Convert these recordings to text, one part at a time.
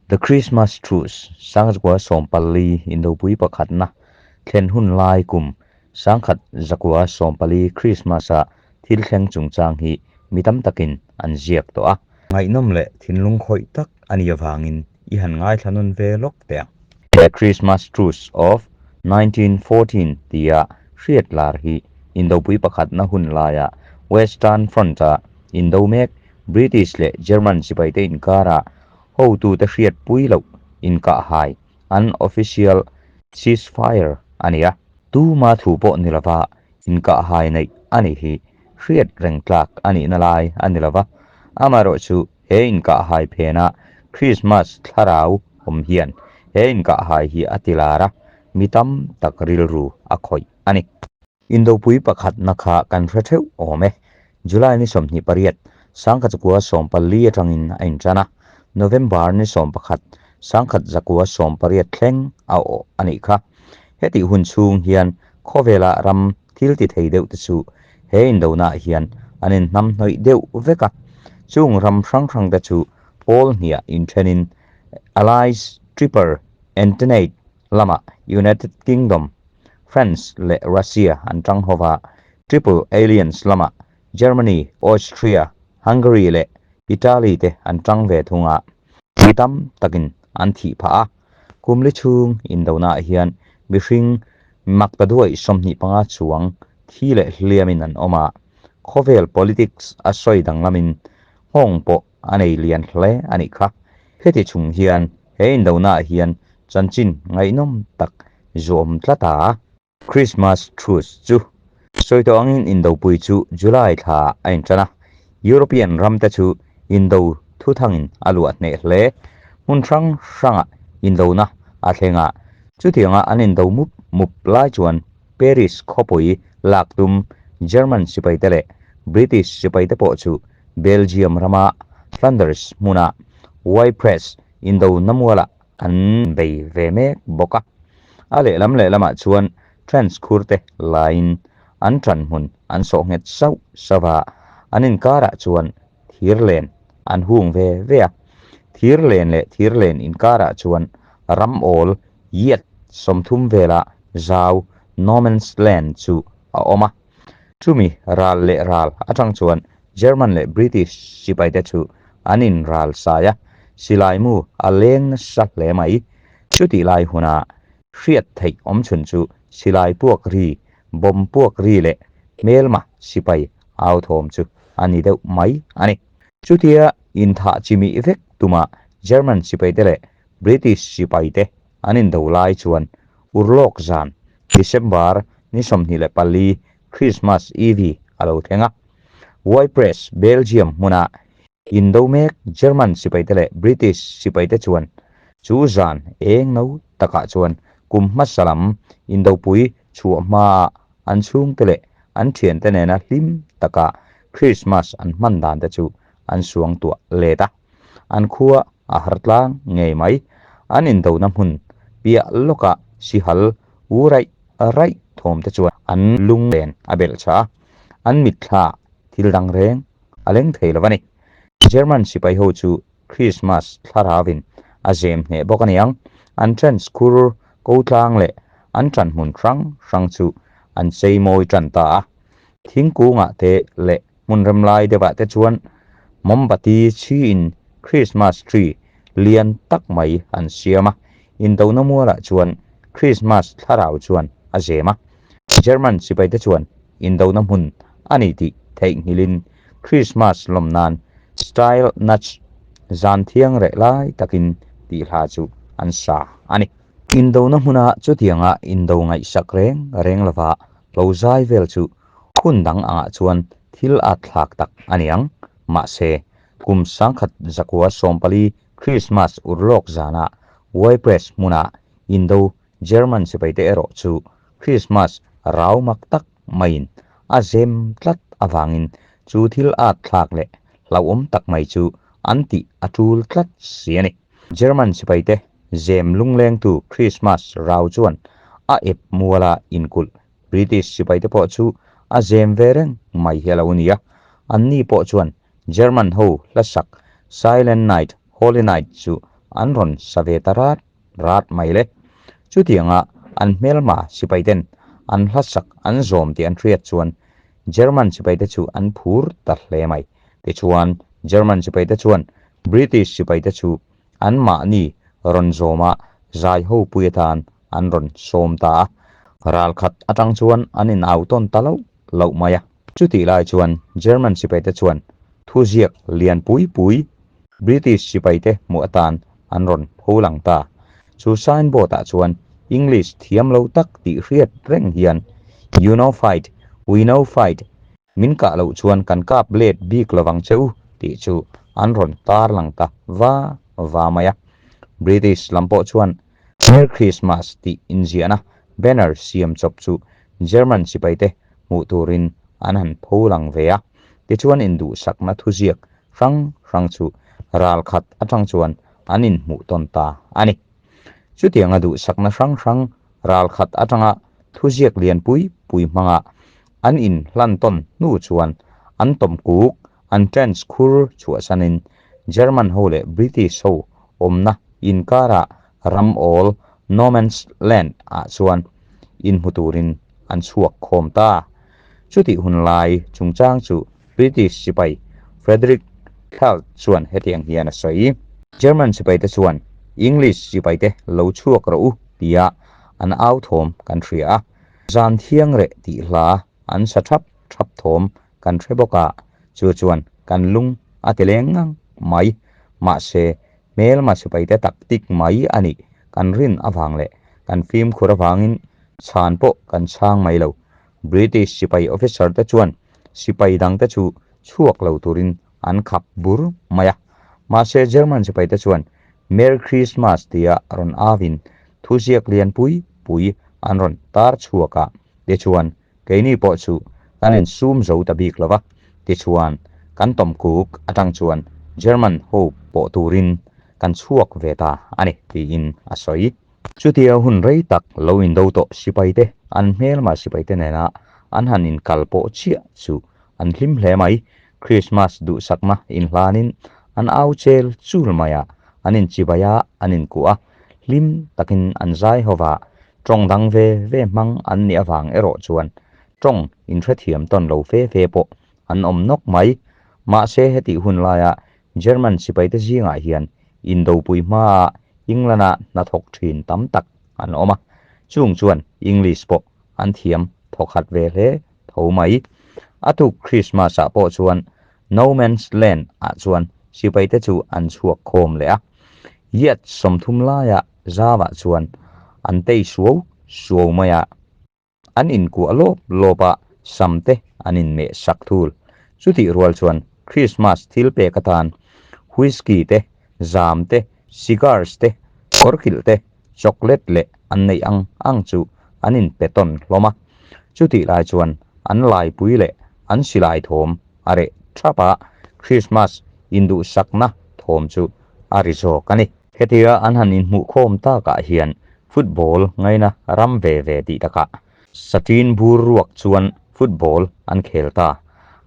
The Christmas Truce, 1914 Indopui pakhatna thlen hun lai kum 1914 Christmas-a thil thleng chungchang hi mi tam takin an ziak tawh a. Ngaihnawm leh thinlung khawih tak a nih avangin i han ngaithla nawn ve lawk teh ang. The Christmas Truce of 1914 tia hriat lar hi Indopui pakhatna hun laia Western Front-a indo mek British leh German sipaite inkara hotute hriatpui loh inkahhai, unofficial ceasefire, a ni a. Tuma thu pawh ni lova inkahhai neih a nih hi hriat reng tlak a nihna lai a ni lova, amaherawhchu he inkahhai phena Krismas thlarau awm hian he inkahhai hi a ti lar a, mi tam tak rilru a khawih a ni. Indopui pakhatna kha kan hre theuh awm e. July ni 28, 1914 atangin a intan a, November ni 11, 1918 thleng a awh a nih kha. Hetih hun chhung hian khawvela ram thil ti thei deuh te chu he indonaah hian an inhnamhnawih deuh vek a. Chung ram hrang hrang te chu pawl hniah inthenin Allies Triple Entente lamah United Kingdom, France leh Russia an tang ho va, Triple Alliance lamah Germany, Austria, Hungary leh Italy te an tang ve thung a, mi tam takin an thih phah a. Kum li chhung indonaah hian mihring maktaduai 25 chuang thi leh hliamin an awm a, khawvel politics a sawi danglamin nghawng pawh a nei lian hle a nih kha. Heti chung hian he indonaah hian chanchin ngaihnawm tak zuam tlat a. Christmas Truce chu sawi tawh angin indopui chu July thla a intan a, European ramte chu indo thuthangin a luah hneh hle. Hmun hrang hrangah indona a thleng a, chutianga an indo mup mup lai chuan Paris khawpui lak tum German sipaite leh British sipaite pawh chu Belgium rama Flanders hmuna Ypres indo namualah an bei ve mek bawk a. A lehlam lehlamah chuan trench khurte laiin an ṭan hmun an sawh nghet sauh sauh a, an inkarah chuan thir len an hung ve ve a. Thir len leh thir len inkarah chuan ram awl yard 30 vela zau No Man's Land chu a awm a. Chumi ral leh ral atang chuan German leh British sipaite chu an inral sai a, silai mu a leng nasa hle mai. Chutih lai huna hriat theih awm chhun chu silai puak ri, bomb puak ri leh hmelma sipai au thawm chu a ni deuh mai a ni. Chutia inthah chimih vek tuma German sipaite leh British sipaite an indo lai chuan urlawk zan December ni 24 Christmas Eve a lo thleng a. Ypres, Belgium hmuna indo mek German sipaite leh British sipaite chuan chu zan eng no takah chuan kum hmasa lam indopui chhuah hmaah an chhungte leh an thiante nena hlim taka Christmas an hman dan te chu an suang tuah let a. An khua a har tlang ngei mai. An indona hmun piah lawkah sihal u raih raih thawm te chuan an lung len a belh chah a, an mitthla thil dang reng a leng thei lo a ni. German sipai ho chu Christmas thlaravin a zem hneh bawk a niang. An trench khur ko tlang leh an ṭan hmun hrang hrang chu an chei mawi ṭan ta a. Thingkungah te leh Hmun rem lai deuhah te chuan mawmbati chhiin Christmas tree lian tak mai an siam a, indona mualah chuan Christmas thlarau chuan a zem a. German sipaite chuan indona hmun a ni tih theihnghilhin Christmas lawm nan Stille Nacht, zan thiang reh lai takin tih hla chu an sa a ni. Indona hmuna chutianga indo ngaihsak reng reng lova lo zai vel chu Hun dang angah chuan thil a thlak tak a niang. Mahse, kum 1914 Christmas urlawk zanah Ypres hmuna Indo German sipaite erawh chu Christmas rau mak tak maiin a zem tlat avangin chu thil at thlak leh hlauhawm tak mai chu an tih a tul tlat si a ni. German sipaite zem lunglengtu Christmas rau chuan a ep muala inkulh British sipaite pawh chu a zem ve reng mai hi a lo ni a, anni pawh chuan German ho hlasak Silent Night, Holy Night chu an rawn sa ve ta rat rat mai le. Chutianga an hmelma sipaiten an hla sak an zawm tih an hriat chuan German sipaite chu an phur ta hle mai. Tichuan German sipaite chuan British sipaite chu anmahni rawn zawma zai ho pui atan an rawn sawm ta a. Ral khat atang chuan an inau tawn ta loh loh mai a. Chutih lai chuan German sipaite chuan thuziak lian pui pui British sipaite hmuh atan an rawn pho lang ta. Chu signboard ah chuan English thiam lo tak tih hriat reng hian You no fight, we no fight, min kah loh chuan kan kap let bik lovang che u tih chu an rawn tar lang ta va va mai a. British lam pawh chuan Merry Christmas tih inziahna banner siam chawp chu German sipaite hmuh turin an han pho lang ve a. Tichuan induhsakna thuziak hrang hrang chu ral khat atang chuan an inhmuh tawn ta a ni. Chutianga duhsakna hrang hrang ral khat atanga thuziak lian pui pui hmanga an inhlan tawn hnu chuan an tawm kuk, an trench khur chhuahsanin German ho leh British ho awmna inkarah ram awl No Man's Land ah chuan inhmu turin an chhuak khawm ta. Chutih hun lai chungchang chu British sipai Frederick Held chuan hetiang hian a sawi. German sipaite chuan English sipaite lo chhuak rawh u tia an au thawm kan hria a. Zan thiang reh tih hla an sa thap thap thawm kan hre bawk a, chu chuan kan lung a ti leng ngang mai. Mahse, hmelma sipaite tak tik mai a nih kan rin avang leh kan fimkhur avangin chhan pawh kan chhang mai lo. British sipai officer te chuan sipai dangte chu chhuak lo turin an khap bur mai a. Mahse German sipaite chuan Merry Christmas tia rawn avin thuziak lian pui pui an rawn tar chhuak a, tichuan keini pawh chu kan insum zo ta bik lo va, tichuan kan tawmkuk atang chuan German ho pawh turin kan chhuak ve ta a ni tiin a sawi. Chutia hun rei tak lo indo tawh sipaite an hmelma sipaite nena an han inkal pawh chiah chu an hlim hle mai. Krismas duhsakna inhlanin an au chel chul mai a, an inchibai a, an inkuah a, hlim takin an zai ho va, tawng dang ve ve hmang an nih avang erawh chuan tawng inhrethiam tawn lo fe fe pawh an awm nawk mai. Mahse hetih hun laia German sipaite zingah hian indopui hmaa England-a hnathawk thin tam tak an awm a, chung chuan English pawh an thiam thawkhat ve hle tho mai. A tuk Christmas-ah pawh chuan No Man's Land-ah chuan sipaite chu an chhuak khawm leh a, yard 30 laia zauah chuan an tei suau suau mai a. An inkuah lawp lawp a, sam te an inmeh sak thul. Chutih rual chuan Christmas thil pek atan whisky te, zam te, cigars te, kawrkilh te, chocolate leh an neih ang ang chu an inpe tawn hlawm a. Chutih lai chuan an laipui leh an silai thawm a reh thap a, Christmas induhsakna thawm chu a ri zawk a ni. Hetia an han inhmuhkhawm takah hian football ngaina ram ve ve tih takah Satin bur ruak chuan football an khel ta.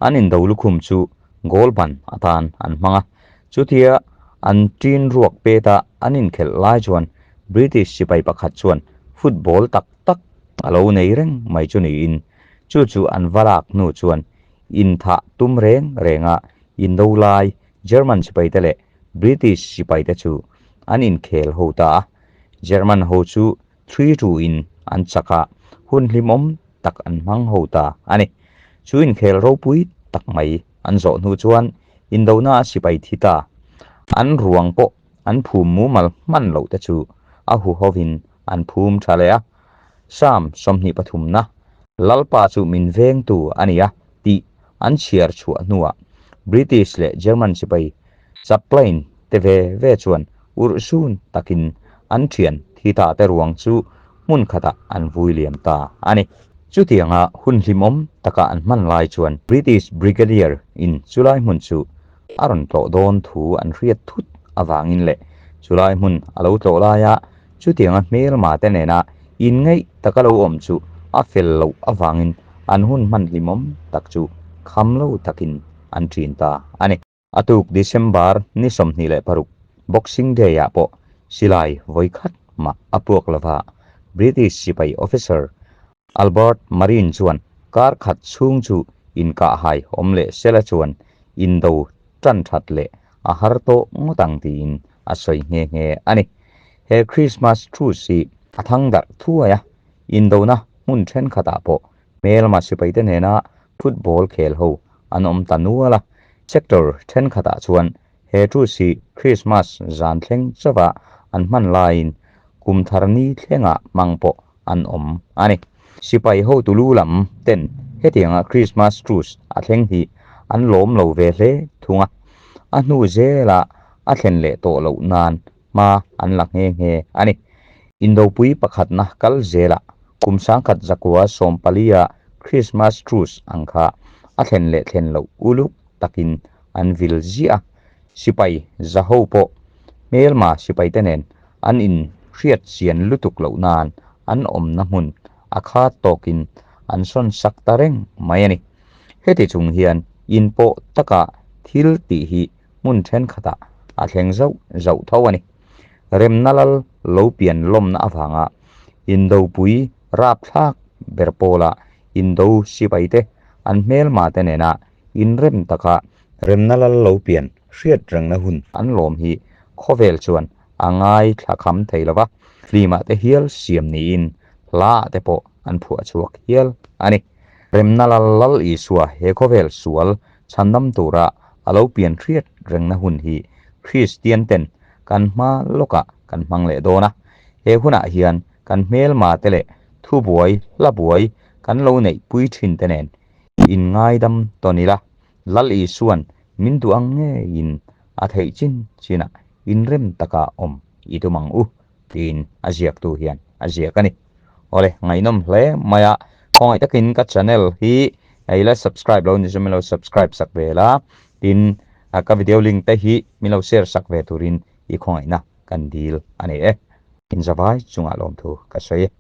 An indo lukhum chu goal ban atan an hmang a. Chutia an tin ruak peta an inkhelh lai chuan British sipai pakhat chuan football tak tak a lo nei reng mai chu niin chu chu an va lak hnu chuan inthah tum reng renga indo lai German sipaite leh British sipaite chu an inkhel ho ta a, German ho chu 3-2 in an chak a, hun hlimawm tak an hmang ho ta a ni. Chu inkhel ropui tak mai an zawh hnu chuan indona a sipai thi ta. An ruang pawh an phum mumal hman loh te chu a huhovin an phum tha leh a. Psalm 23 na, Lalpa chu min vengtu a ni a tih an chhiar chhuah hnuah British leh German sipai chaplain te ve ve chuan urhsun takin an thian thi ta te ruang chu hmun khatah an vui liam ta a ni. Chutianga hun hlimawm taka an hman lai chuan British Brigadier in chulai hmun chu a rawn tlawh dawn thu an hriat thut avangin leh chulai hmun a lo tlawh laia Chutianga hmelma te nena inngaih taka lo awm chu a fel loh avangin an hun hman hlimawm tak chu kham lo takin an ṭin ta a ni. A tuk December ni 26 Boxing Day-ah pawh silai vawi khat mah a puak lova, British sipai officer Albert Marine chuan kar khat chhung chu inkahhai awm leh sela chuan indo tan that leh a har tawh ngawt ang tiin a sawi nghe nghe a ni. He Christmas truce hi a thang darh thuai a, indona hmun thenkhatah pawh hmelma sipaite nena football khel ho an awm ta nual a, sector thenkhatah chuan He truce hi Christmas zan thleng chauha an hman laiin kum thar ni thlenga hmang pawh an awm a ni. Sipai hotu lu lam ten hetianga Christmas truce a thleng hi an lawm lo ve hle thung a, a hnu zela a thlen leh tawh loh nan hma an la nghe nghe a ni. Indopui pakhatna kal zelah kum sangkhat zakua sawmpalia Christmas truce ang kha a thlen leh thlen loh uluk takin an vil ziah a, sipai zaho pawh hmelma sipaite nen an inhriat chian lutuk loh nan an awmna hmun a khat tawkin an sawn sak ta reng mai a ni. Heti chung hian inpawh taka thil tih hi hmun thenkhatah a thleng zauh zauh tho a ni. Remna lal lo pian lawmna avanga indopui rapthlak ber pawla indo sipaite an hmelmate nena Inrem taka remna lal lo pian hriat rengna hun an lawm hi khawvel chuan a ngaithla kham thei lo va, film-ah te hial siam niin hla-ah te pawh an phuah chhuak hial a ni. Remna lal Lal Isua he khawvel sual chhandam tura a lo pian hriat rengna hun hi Kristian ten kan hma lawkah kan hmang leh dawn a, he hunah hian kan hmelma te leh thubuai hla buai kan lo neihpui thin te nen In ngaidam tawn ila, Lal Isua'n min duh ang ngeiin a theih chin chinah inrem taka awm i tum ang u, tiin a ziaktu hian a ziak a ni. Awle, ngaihnawm hle mai a, khawngaih takin ka channel hi i la subscribe lo ni chu min lo subscribe sak ve la, tin ka video link te hi min lo share sak ve turin i khawngaihna kan dil a ni e. Inzavai chungah lawmthu ka sawi e.